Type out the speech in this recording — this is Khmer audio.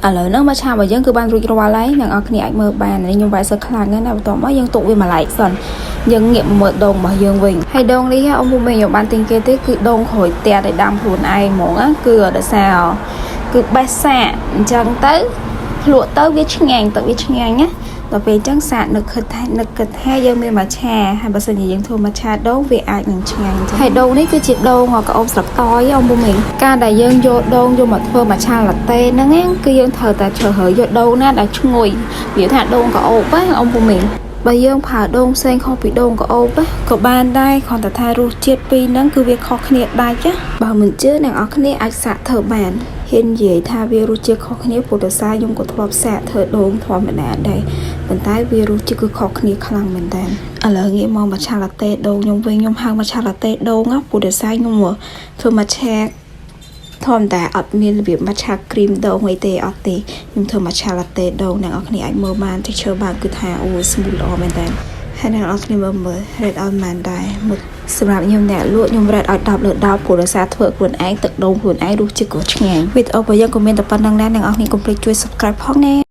ឥឡូវហ្នឹងមកឆារបស់យើងគឺបានរួចរាល់ហើយអ្នកនរគ្នាអាចមើលបាននេះខ្ញុំវាយសើខ្លាំងណាស់ណាបន្ទាប់មកយើងទុកវាមួយឡែកសិនយើងងាកមកមើលដូងរបស់យើងវិញហើយដូងនេះអ៊ំពូមេខ្ញុំបានទិញគេទេគឺដូងក្រួយផ្ទះដែលដាំខ្លួនឯងហ្មងណាគឺដោយសារគឺបេះសាកអញ្ចឹងទៅភ្លក់ទៅវាឆ្ងាញ់ទៅវាឆ្ងាញ់ណាដល់ពេលអញ្ចឹងសាកនឹកគិតថានឹកគិតថាយើងមានមួយឆាហើយបើសិនជាយើងធ្វើមួយឆាដូងវាអាចនឹងឆ្ងាញ់ចឹងហើយដូងនេះគឺជាដូងក្រអូបស្លឹកតយអ៊ំពូមីងការដែលយើងយកដូងយកមកធ្វើមួយឆាឡាតេហ្នឹងគឺយើងត្រូវតែជ្រើសរើសយកដូងណាដែលឈ្ងុយវាថាដូងក្រអូបណាអ៊ំពូមីងបើយើងប្រើដូងផ្សេងខុសពីដូងក្រអូបក៏បានដែរគ្រាន់តែថារសជាតិពីរហ្នឹងគឺវាខុសគ្នាដាច់ណាបើមិនជឿអ្នកនរគ្នាអាចសាកធ្វើបានហ៊ាននិយាយថាវារសជាតិខុសគ្នាព្រោះដោយសារខ្ញុំក៏ធ្លាប់សាកធ្វើដូងធម្មតាដែរប៉ុន្តែវារសជាតិគឺខុសគ្នាខ្លាំងមែនតើឥឡូវងាកមកមកឆាឡាតេដូងខ្ញុំវិញខ្ញុំហៅមកឆាឡាតេដូងណាព្រោះដោយសារខ្ញុំធ្វើមកឆាធម្មតាអត់មានរបៀបមកឆាគ្រីមដូងអីទេអត់ទេខ្ញុំធ្វើមកឆាឡាតេដូងអ្នកនរគ្នាអាចមើលបាន texture បានគឺថាអូ smooth ល្អមែនតើហើយអ្នកនរគ្នាមើលមើល rate ឲ្យប៉ុន្មានដែរមួយសម្រាប់ខ្ញុំអ្នកលក់ខ្ញុំ rate ឲ្យ10លើ10ព្រោះដោយសារធ្វើខ្លួនឯងទឹកដូងខ្លួនឯងរសជាតិក៏ឆ្ងាញ់វីដេអូរបស់យើងក៏មានតែប៉ុណ្្នឹងដែរអ្នកនរគ្នាកុំភ្លេចជួយ subscribe ផងណា។